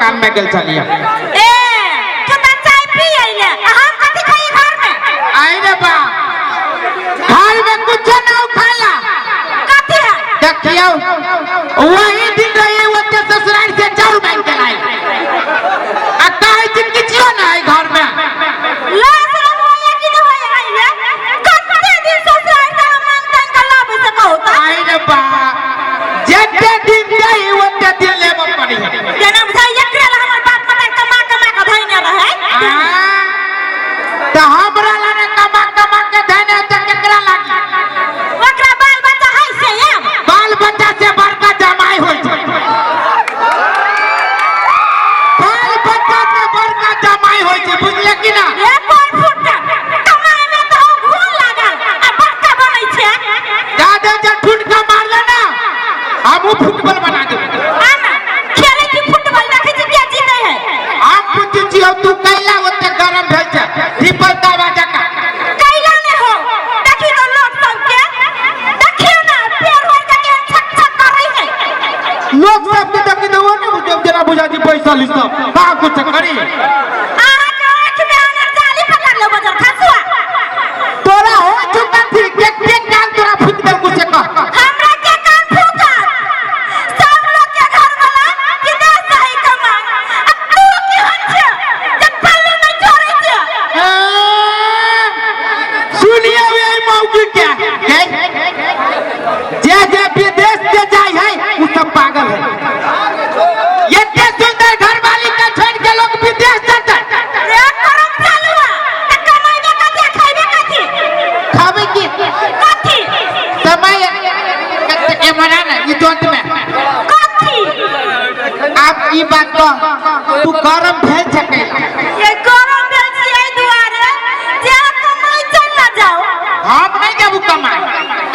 दोकान में गेल छलियै। ए, तू तऽ चाय पी अइले, आ हम कथी खाइ घर में? आई रे बा, घर में कुछ ना खाला। कथी है? देखियो, वही दिन रही ओते ससुराल से चाउर मांग के लाई आ कहै छी किछो ना है घर में। लाज शरम होइए कि नहि होइए अइले? कते दिन ससुराल से हम मांग तांग के लाबै से कहू तऽ? आई रे बा, जते दिन रही ओते दिन लेबऽ पड़ी। जेना बुझाइ एकरे ला हमर बाप मतारी कमा कमा के धइने रहै। तऽ हमरा लगे कमा कमा के धने तऽ केकरा लागी? ओकरा बाल बच्चा है से आब। बाल बच्चा से बड़का जमाई होइ छै। बाल बच्चा से बड़का जमाई होइ छै, बुझले कि ना? ए कोन फुट्टा, कमाइ में तऽ हम घून लागल आ बड़का बनै छै। दादा जे ठुनका मारले ना, हमहूँ फुटबॉल बना देबै। आना खेलै छी फुटबॉल, देखै छी के जीतै है। हम पूछै छियौ तू कैला ओते गरम भेल छै ट्रिपल तावा जकाँ? कैला नहि हो, देखी तो लोक सबके, देखियौ ना पेड़ होय के केहन छक छक करै है। लोक सबके देखी तऽ ओ नहि बुझै जेना बुझा छी पैसा लिस्ता कहाँ कुछ करी। अहाँके आँखि में अनर जाली पकड़ लो बजर खसुआ। तोरा हो चुका थी के के कान तोरा फूक देलकू से कह। हमरा के कान फूकत? सब लोग के घर वाला विदेश जाई कमाए, आ तू केहन छै जे पल्लू नहि छोड़ै छै? सुनिए यही मौगी के जे जे विदेश से जाय है उ सब पागल है। एते सुंदर घरवाली के छोड़ के लोग विदेश जाता। रे करम चालुआ, त कमाइबे कथी आ खैबे कथी? खाबे की? कथी? समय एमरा ना ई जोत में। कथी? आप ई बात कह, तू गरम भेल छै कैला? ये गरम भेल छी एहि दुआरे जे अहाँ कमाइ चलि न जाउ। हम नहीं जाबू कमाए,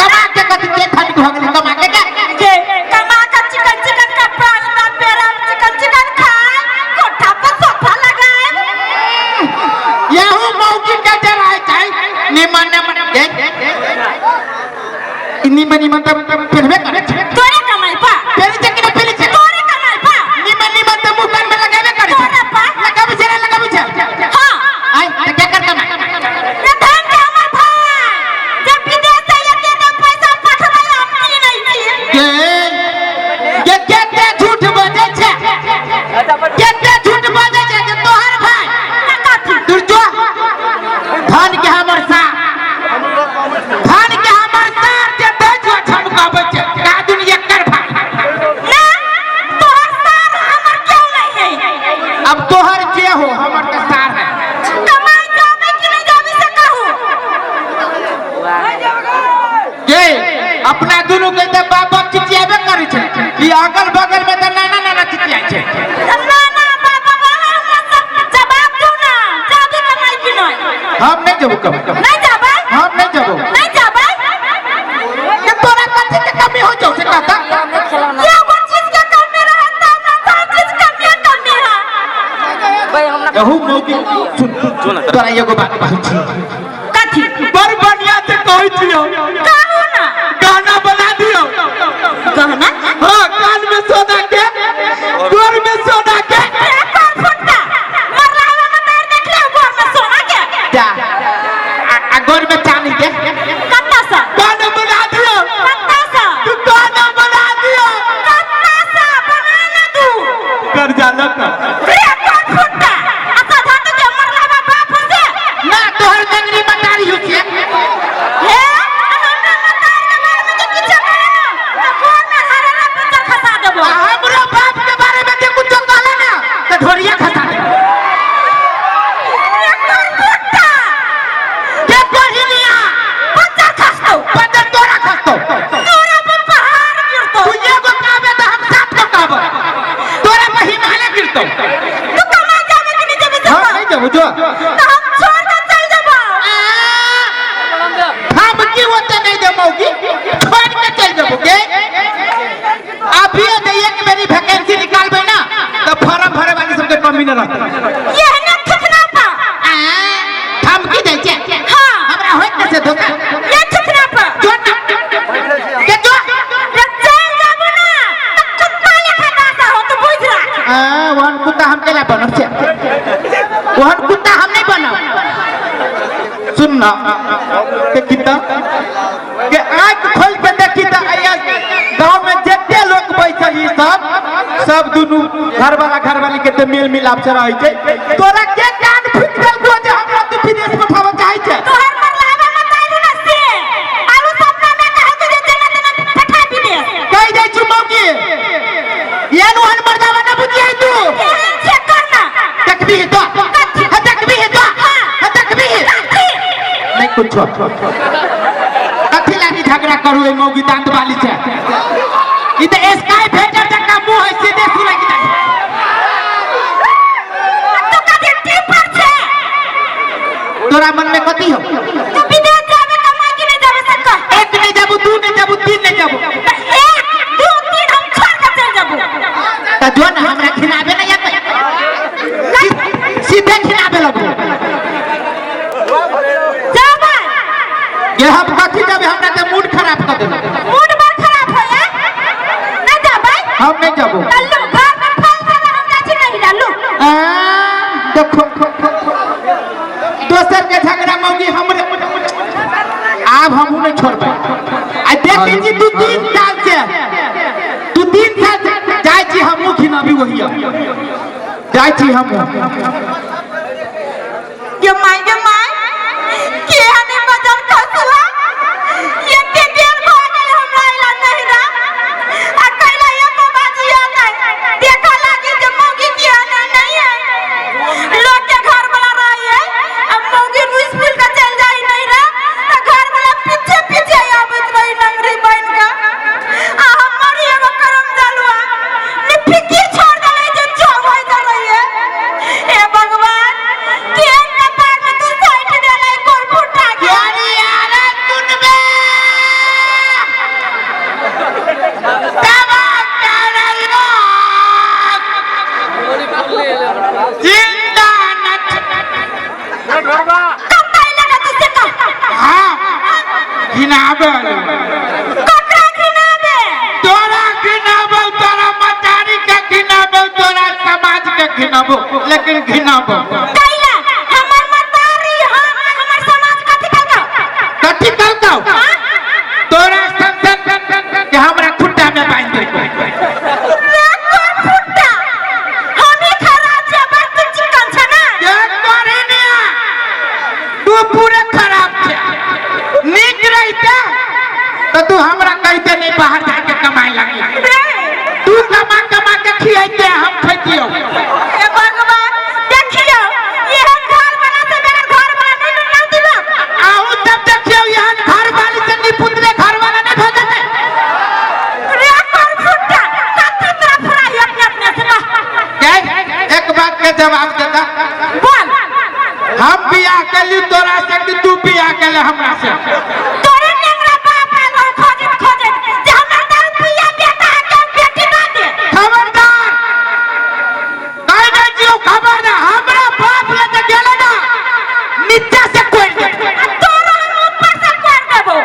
कमा के कथी के धनिक भऽ गेली कमा के के? जे कमा के चिकन चिकन कपड़ा लत्ता पहिरब, चिकन चिकन खाय, कोठा पर सोफा लगायब। यहू मौगी के जे रहै छै निमन निमन ई निमन निमन तऽ पेरबे करै छै। तोरे कमाइ पा। पेरै छै कि नहि पेरै छै? तोरे कमाइ पा। निमन निमन तऽ मुँह कान में लगाबे करै छै। तोरे पा। लगाबै छै ना लगाबै छै? हाँ। आइ तऽ केकर कमाइ? रे धन के हमर भाई जब विदेश से एते एते पैसा पठबै हम की नहि छी। के के केते झूठ बजै छै, केते झूठ बजै छै जे तोहर भाई। ना कथी? दुर्जो धन के हमर सार, धन के हमर सार जे दै छौ झमकाबै छै का दुनिया कर भाई। ना तोहर सार हमर क्यों नहीं है? अब तोहर जे हो हमर तऽ सार है। कमाई जाबे कि नहीं जाबे से कहू। के अपना दुनू के तऽ बाप बाप चिचियाबे करै छै, ई अगल बगल में तऽ नाना नाना चिचियाइ छै। ना ना बाबा हमरा सब जवाब दू ना, जाबे कमाई कि नहीं? हम नहीं जेबो कमाई। नहीं जाबे? हम नहीं जेबो। नहीं जाबे? के तोरा कथी के कमी हो जाउ से कहता? एगो चीज के कमी रहे तब ना सब चीज कमी कमी है। यहू मौगी सुन, तोरा एगो बात कहै छी। कथी? बड़ बढ़िया से कहै छियौ। कहू ना। गाना बना दियौ। गहना? हाँ, कान में सोना के, गोर में सोना के। ए कोन फुटका? मरला हवा में तार देख ले गोर में सोना के। जा आ गोर में चांदी के। कत्ता सा? गाना बना दियौ। कत्ता सा? तू गाना बना दियौ। कत्ता सा बना ना तू। कर जा ल कर। रे कोन फुटका? अच्छा धातु के मरला हवा बाप से। ना तोहर नगरी मतारी हो छियै। हे, हमरा मतार के बारे में जे किछो कहले ना, तऽ गोर में हरा पत्थर खसा देबो। आ हमरो बाप के बारे में जे कुछो कहले ना तऽ ढोरिया खसा देबो। रे कोन फुटका? के पहिलिया? पत्थर खसतौ। पत्थर तोरा खसतौ। तोरा पर पहाड़ गिरतौ। तू एगो कहबे तऽ हम सात गो कहबो। तोरा पर हिमालय गिरतौ। तू कमाई जाबे कि नहीं जाबे से हम कह। नहीं जेबो जो। तऽ हम छोड़ के चल जेबो। हम की ओते नहीं देबो की छोड़ के चल जेबो के? अभी जे एक बेरी वैकेंसी निकालबे ना तऽ फॉर्म भरे वाली सबके कमी न रहतै। ये ना ठिकना पा। धमकी दै छै? हाँ। हमरा होइत ने से धोखा। ये ठिकना पा। जो ना के जो। रे चल जाबो ना तऽ कुत्ता लेखा दासा हो तू बुझ राख। आ वन कुत्ता छै। ओहन कुत्ता हम नहीं बनब। सुन ना, देखी त के आंख खोल के देखी त आया गांव में जते लोग बैठल ई सब सब दुनू घरवाला घरवाली के ते मेल मिलाप से रहै छै। तोरा के कान फुटि गेल जे हमरा तू विदेश पठाबऽ चाहै छै? तोहर मरलावा मत आइलू ना से आलू सपना में कहे तू जे जना तना पठा विदेश। कहि जाइ छु मौगी, एहन ओहन मर्दावा ना बुझियै तू। केहन छै करना? देखबी तो, कथी? हाँ, देखबी तो। हाँ। हाँ, देखबी। कथी? नहीं कुछो। कथी लागी झगड़ा करू ए मौगी दांत वाली से? ई त स्काई भेजर जका मुंह है, सीधे सुलग जाइ। तू कथी टिपर छै? तोरा मन में कथी हो? तू विदेश जाबे कमाई कि नहीं जाबे से कह। एक नहीं जाबू, दू नहीं जाबू, तीन नहीं जाबू। त 1 2 3 हम छोड़ के चल जाबू। त जो ना हमरा खिलाबे नहीं आते, सीधे खिलाबे लगबो। जाबे। ये हम कथी जाबे? हमरा के मूड खराब कर देलक। मूड बड़ खराब होया। नहीं जाबे? हम नहीं जाबू। लल्लू घर में फल देला, हम जाइ छी नहीं लल्लू। आ, देखो दोसर के झगड़ा मौगी हमरे आब हमहू नहीं छोड़बै। आ देखै छी तू 3 साल से, तू 3 साल से जाइ छी हमहू खिनाबी वही जाइ छी हमहू। गे माय गे माय, के हने बजर खसुआ एते देर भ गेल हमरा अइला नहिरा आ कैला एको बाजिया नहीं। देखा लागी जे मौगी के हने नहीं है, लोग के घर वाला रही है। अब मौगी रुस फूल के चल जाई नहिरा त घर वाला पीछे पीछे आबैत रही नंगरी बन के। आ हमर एगो करम जलुआ ने फिकी छोड़ देले जे चौबैत रही है। हे भगवान, के कपार में तू साइट देले कोई फुटा के। अरे यार सुनबे तबा करलो जिंदा नच। कब लगा तू से कह? हाँ घिनाबे। ककरा घिनाबे? तोरा घिनाबो, तोरा मतारी के घिनाबो, तोरा समाज के घिनाबो, लेकिन घिनाबो। कैला हमर मतारी हम हमर समाज कथि कहलकौ? कथी कहलकौ? तोरा संसन के हमरा खुट्टा में बांधि देलकौ। रे कोन फुट्टा? हम ही खराब छै, बड़ तू चिकन छै ना? के करिनिया, तू पूरे खराब छै। नीक रहिते तो तू हमरा कहिते नहीं बाहर जाके कमाए लगी। रे तू कमा कमा के खियाइते, हम खैतियौ। हे भगवान, देखियौ एहन घर वाला से मेरा घर वाला नहीं ना दिलक। आहू तब देखियौ एहन घर वाली से निपुतरे घर वाला नहीं भेजते। रे कोन फुट्टा? कथि तोरा फुराई अपने अपने से कह? के एक बात के जवाब देता। बोल। हम बियाह के ली तोरा से कि तू बियाह के ले हमरा से? तोरे नेंगरा बाप आयल रहौ खोजैत खोजैत जे हमरा दारू पिया बेटा है के बेटी ना दे। खबरदार कहि दै छियौ, खबरदार हमरा बाप ले जे गेलै ना नीचे से कोड़ि देतौ। आ तोरो हम ऊपर से कोड़ि देबौ।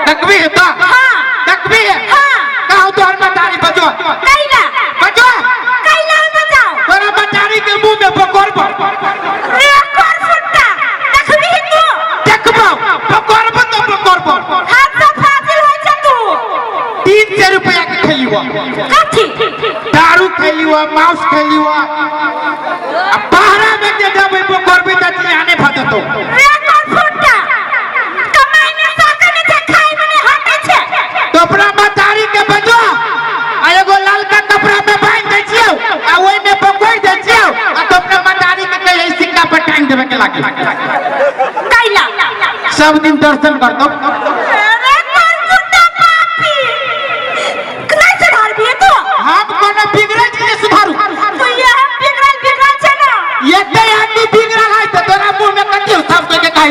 देखबी तो? हाँ। देखबी? हाँ। कहू तोहर मतारी बजो। कैला? बजो। कैला बजाओ? तोरा मतारी के मुंह में बकोरबो। रे कोन फुट्टा? देखबी तू? देखबो, बकोरबो तो बकोरबो। हाथ से फाजिल होइ छै तू। 300 रुपया के खेलियो। कथी? दारू खेलियो, मांस खेलियो। आ बाहरा में जे देबै बकोरबी त जियाने भ जेतौ। रे कोन फुट्टा? कमाई में साके नहि छै, खाइ में नहि हटै छै। तो अपना मतारी के बजो आ एगो ललका कपड़ा में बांधि दै छियौ आ ओहि में पकड़ दै छियौ आ तो अपना मतारी के कहियै सिक्का पर टांग देबे के लागी। कैला? सब दिन दर्शन करतौ। रे कोन फुट्टा पापी? नहि सुधारबी तू? हम कोनो बिगड़ल छी जे सुधारू? तू इएह बिगड़ल बिगड़ल छै ना। एते आदमी बिगड़ल है तो तोरा मुंह में कथी हो? सब कोई के कहै।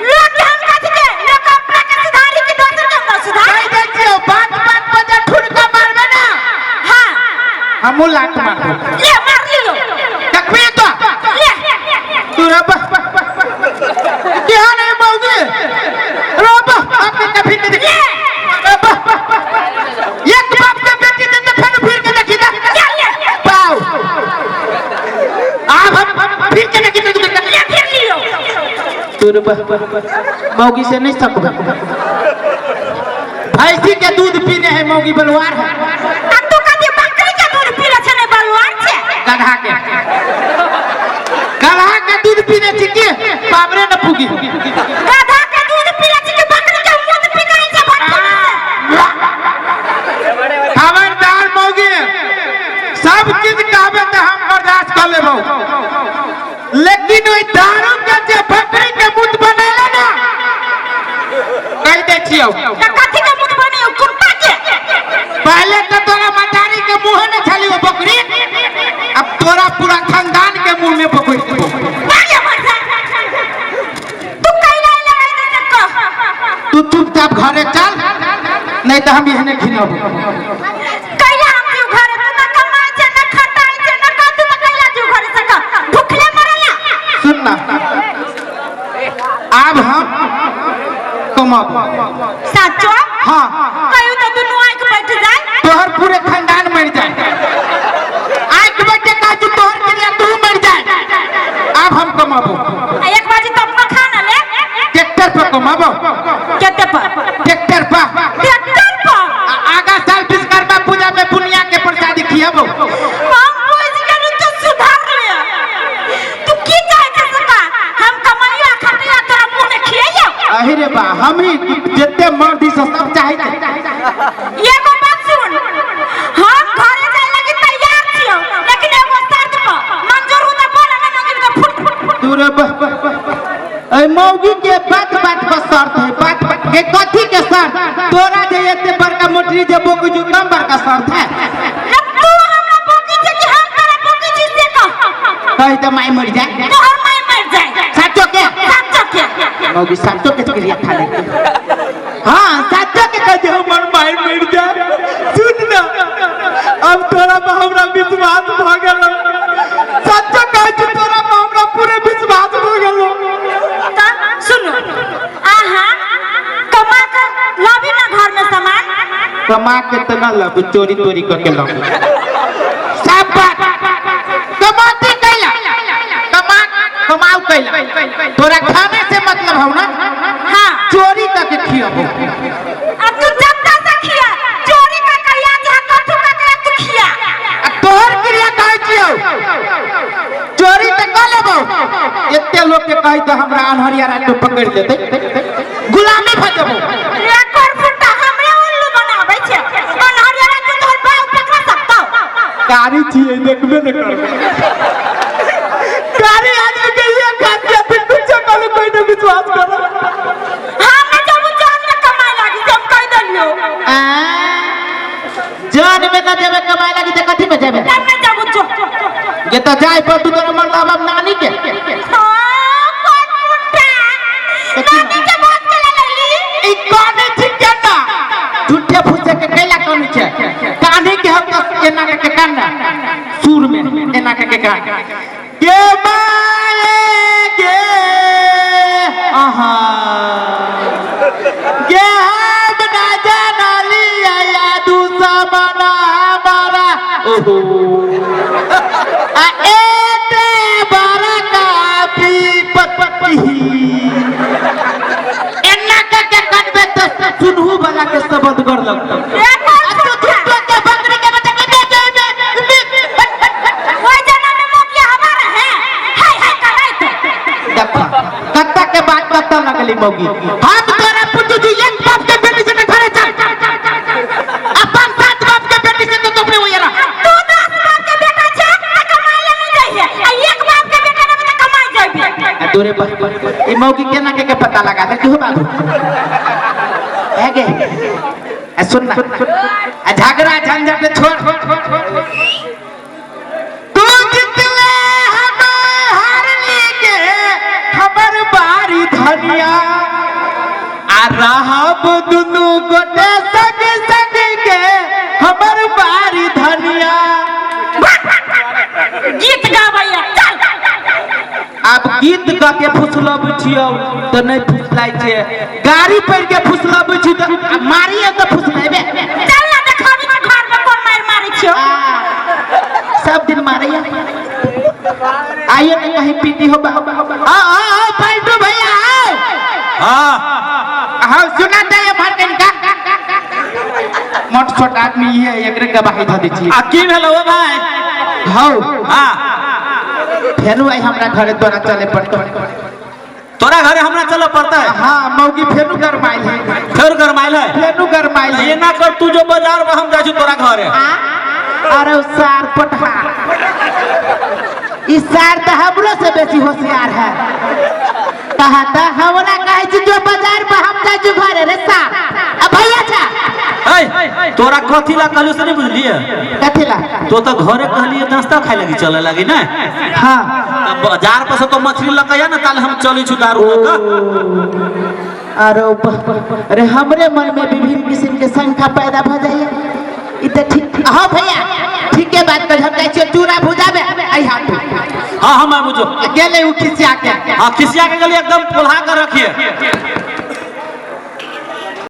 लोग के हम कथी के? लोग अपना के सुधारी कि दोसर के हमरा सुधारी? कहि दै छियौ बात बात पर जे ठुनका मारबे ना। हाँ। हमहू लात मारबो। ले मार लियो। देखबी तो? ले। तू रब केहन है मौगी? रब आपके कभी नहीं देखी। रब एक बाप के बेटी दे तो फिर फिर के देखी ना। ले ले। पाओ। फिर के नहीं तू ले फिर लियो। तोर मौगी से नहीं सकबे। भैंसी के दूध पीने है मौगी बलवार है। आ तू कथी बकरी के दूध पी छै ने बलवार छै? गधा के, गधा के दूध पीने छी के बाबरे न फूकी। गधा के दूध पी छै कि बकरी के मूत पिकाई छै भट्टी में से? खबरदार मौगी, सब चीज कहबे त हम बर्दाश्त कर लेबो, लेकिन ओइ दारू के जे बकरी के मूत बनेले ना कह दे छियौ। त कथी के मूत बनियो? कुत्ता के? पहले तो तोरा मतारी के मुंह में छली वो बकरी, अब तोरा पूरा खानदान के मुंह में बकरी देबो। भागे मर जा। तू कैला लगाई दे कह। तू चुपचाप घरे चल, नहीं तो हम एहने खिनबो। कैला हम जीव घरे? तू ना कमाई छै ना खटाई छै ना कथू, त कैला जीव घरे से कह? भूखले मरला। सुन ना, अब हम कमाबो। साचो? हाँ। कहियो तो दुनू आंख बैठ जाए। तोहर पूरे खानदान मर जाए। आंख बैठे का तू तोहर के लिए तू मर जाए। अब हम कमाबो। आ एक बाजी तो अपना खाना ले। ट्रैक्टर पर कमाबो। केते पर? ट्रैक्टर पर। ट्रैक्टर पर? आगा साल विश्वकर्मा पूजा में बुनिया के प्रसादी खियाबो। हम बुझ गेलु, तू सुधर ले। तू की चाहे छै से का? हम कमाइयो खटिया तोरा मुंह में खियाइयो। अहि रे बा, हम ही जितने मर्दी से सब चाहे। एगो बात सुन, हम घरे जाए लगी तैयार छियो, लेकिन एगो शर्त पर। मंजूर हो त बोल, ना मंजूर त फुट फुट फुट। तू रे बा, ऐ मौगी के बात बात पर शर्त है। बात बात के कथी के शर्त? तोरा जे एते बड़का मोटरी जे बोकी जो कम बड़का शर्त है। ना तू हमरा बोकी छै कि हम तोरा बोकी छी से कह। कही तो माई मर जाए। तोहर माई मर जाए। साचो के? साचो के। मौगी साचो के क्रिया खा ले। हाँ साचो के कह दे हमर माई मर जाए। सुन ना, अब तोरा पर हमरा विश्वास भ गेल। साचो कह छी तोरा पर हमरा पूरे विश्वास भ गेल। त सुनो, आहा कमा के लाबी ना घर में सामान। कमा के त ना लाबू, चोरी तोरी करके लाबू। सब बात कमाते कैला, कमा कमाऊ कैला, तोरा खाने से मतलब हौ ना? हाँ। चोरी करके खियाबो। अब तू जत्ता से खिया, चोरी का कहिया चाहे कथू का कहिया तू खिया। आ तोहर क्रिया कहै छियौ, चोरी त क लेबो। एते लोग के कही त हमरा अनहरिया रात में पकड़ लेतै, गुलामी भ जेबो। रिकॉर्ड फुटा हमरे उल्लू बनाबै छै। अनहरिया रात में तोहर बाप पकड़ सकतौ? कारी छियै, देखबे न करबै। कारी आदमी के ये खासियत है, कुछ कहलु कोई न विश्वास करो। हम ना जब जान में कमाए लागी से हम कह देलियो। आ जान में न जेबे कमाए लागी त कथी में जेबे? तब ना जब जो। ये तो जाय पर तू तोरा मरला बाप नानी के। हाँ, कौन फुटा? नानी के बात के लेली? ई काने छी केना? झूठे फूसे के कैला कानी छै? कानी के हम तो एना के कान सुर में एना के कान के माए गे आहा गे हम ना जाना लिया दुश्मन हमारा ओहो आ एते बड़का विपत्ति। एना के के कटबे त सुनहु वाला के शब्द कर लगतौ। रिकॉर्ड आ तू फुटा। झूठो के बकरी के बच्चा के दे दे दे। ओइ जना में मोकिया हमारा है हाय हाय कराइत। देखा कत्ता के बात कत्ता लगली मौगी। हम तोरा पुछु जी एक बाप के बेटी से घरे चल, अपन सात बाप के बेटी से तो तुमने होयरा। तू 10 बाप के बेटा छे त कमाए ला नहीं जाइए, आ एक बाप के बेटा रहबे त कमाए जाइबे। आ तोरे पर ई मौगी केना के पता लगा दे हो बाबू है गे। आ सुन ना, आ झगड़ा झंझट छोड़। तू जितले हम हार लेके हमर बारी धनिया, आ रहब दुनू गोटे संग संग के हमर बारी धनिया। गीत गाबैया चल। अब गीत गा के फुसलबै छियौ त नहीं फुसलाइ छै, गाड़ी पढ़ के फुसलबै छी त मारिए त फुसलेबे। चल ना देखाबी छी घर में कोन मारि मारै छियौ। सब दिन मारैया। आइए ना कहीं पीती हो। आओ आओ आओ पलटू भैया, आओ। हाँ। हाँ, सुना दे ये भटकन का मोट छोट आदमी ये एकरे गवाही ध दै छी। आ की भेल ओ भाई? हौ। हाँ। फेरू आई हमरा घरे तोरा चले पड़तो। तोरा घरे हमरा चले पड़ता है? हाँ, मौगी फेरू गरमाइल है। फेर गरमाइल है? फेरू गरमाइल है। ये ना कर, तू जो बाजार में, हम जाइ छी तोरा घरे। अरे सार पटहा, इस सार तो हमरो से बेसी होशियार है। कहा त हमरा कहै छी जो बाजार पर, हम जाइ छी घरे। रे सार, आ भैया छा। है तोरा कथी ला कहलियो से नहीं बुझलिए? कथी ला? तो तो घरे कहलिए नाश्ता खाए लगी चले लगी ना। हाँ। तब बाजार पर से तो मछली लकैया ना, ताले हम चली छु दारू लक। अरे अरे, हमरे मन में विभिन्न किस्म के शंका पैदा भ जाइए। ई त ठीक। हाँ भैया, ठीके बात कर। हम जाइ छियै चूड़ा भुजाबे, आई हाथ। हाँ, हम आबू जो। गेले उ खिसिया के। हाँ, खिसिया के गेलिए, एकदम पोल्हा कर रखिए।